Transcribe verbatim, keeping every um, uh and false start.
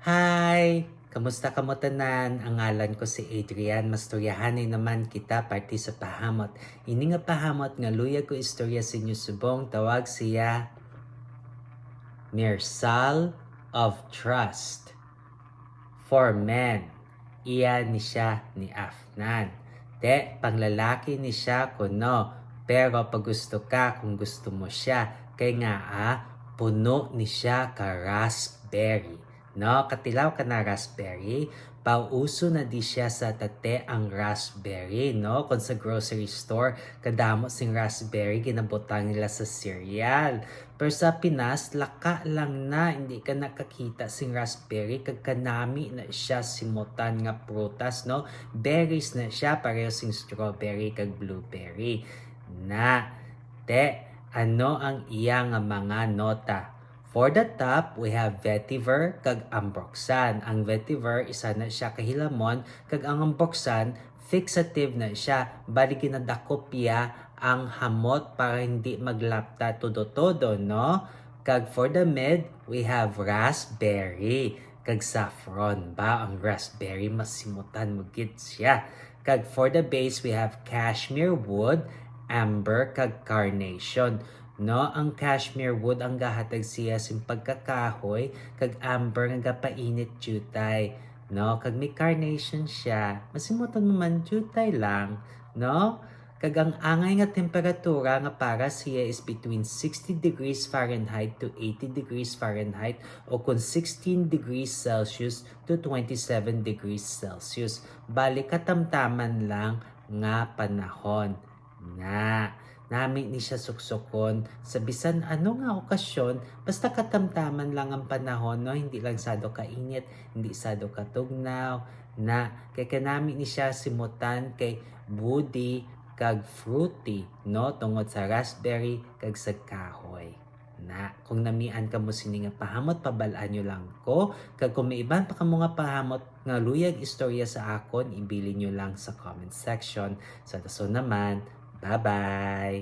Hi! Kamusta kamo tanan? Ang ngalan ko si Adrian. Mastoryahanay naman kita parte sa pahamot. Ini nga pahamot nga luyag ko istorya sa inyo subong, tawag siya Mersal of Trust for Men. Iya ni siya ni Afnan. Te, panglalaki ni siya kuno, pero pag gusto ka, kung gusto mo siya, kay nga ah, puno ni siya ka raspberry. No, katilaw ka na raspberry? Pauso na di siya sa tate ang raspberry, no? Kung sa grocery store, kadamo sing raspberry ginabutang nila sa cereal. Pero sa Pinas, laka lang na, hindi ka nakakita sing raspberry, kag kanami na siya simutan nga prutas, no? Berries na siya, pareho sing strawberry kag blueberry. Na, te, ano ang iya nga mga nota? For the top, we have vetiver kag ambroxan. Ang vetiver, isa na siya ka hilamon, kag ang ambroxan, fixative na siya. Bali, ginadakop iya ang hamot para hindi maglapta todo-todo, no? Kag for the mid, we have raspberry kag saffron. Ba, ang raspberry, masimutan mo gid siya. Kag for the base, we have cashmere wood, amber, kag carnation. No, ang cashmere wood ang gahatag siya sing pagkakahoy, kag amber nga gapainit diutay. No, kag may carnation siya, masimutan mo man diutay lang, no? Kag ang angay nga temperatura nga para siya is between sixty degrees Fahrenheit to eighty degrees Fahrenheit, o kung sixteen degrees Celsius to twenty-seven degrees Celsius. Bali, katamtaman lang nga panahon. Na, nami ni siya suksukon sa bisan ano nga okasyon, basta katamtaman lang ang panahon, no? Hindi lang sado kainit, hindi sado katugnaw. Na, kay kanami ni siya simutan kay budi kag fruity, no? Tungod sa raspberry kag sa kahoy. Na, kung namian kamo sini nga pahamot, pabal-an nyo lang ko. Kag kung may iban pa kamo nga pahamot nga luyag istorya sa akon, ibilin nyo lang sa comment section. Sa dason naman, bye-bye!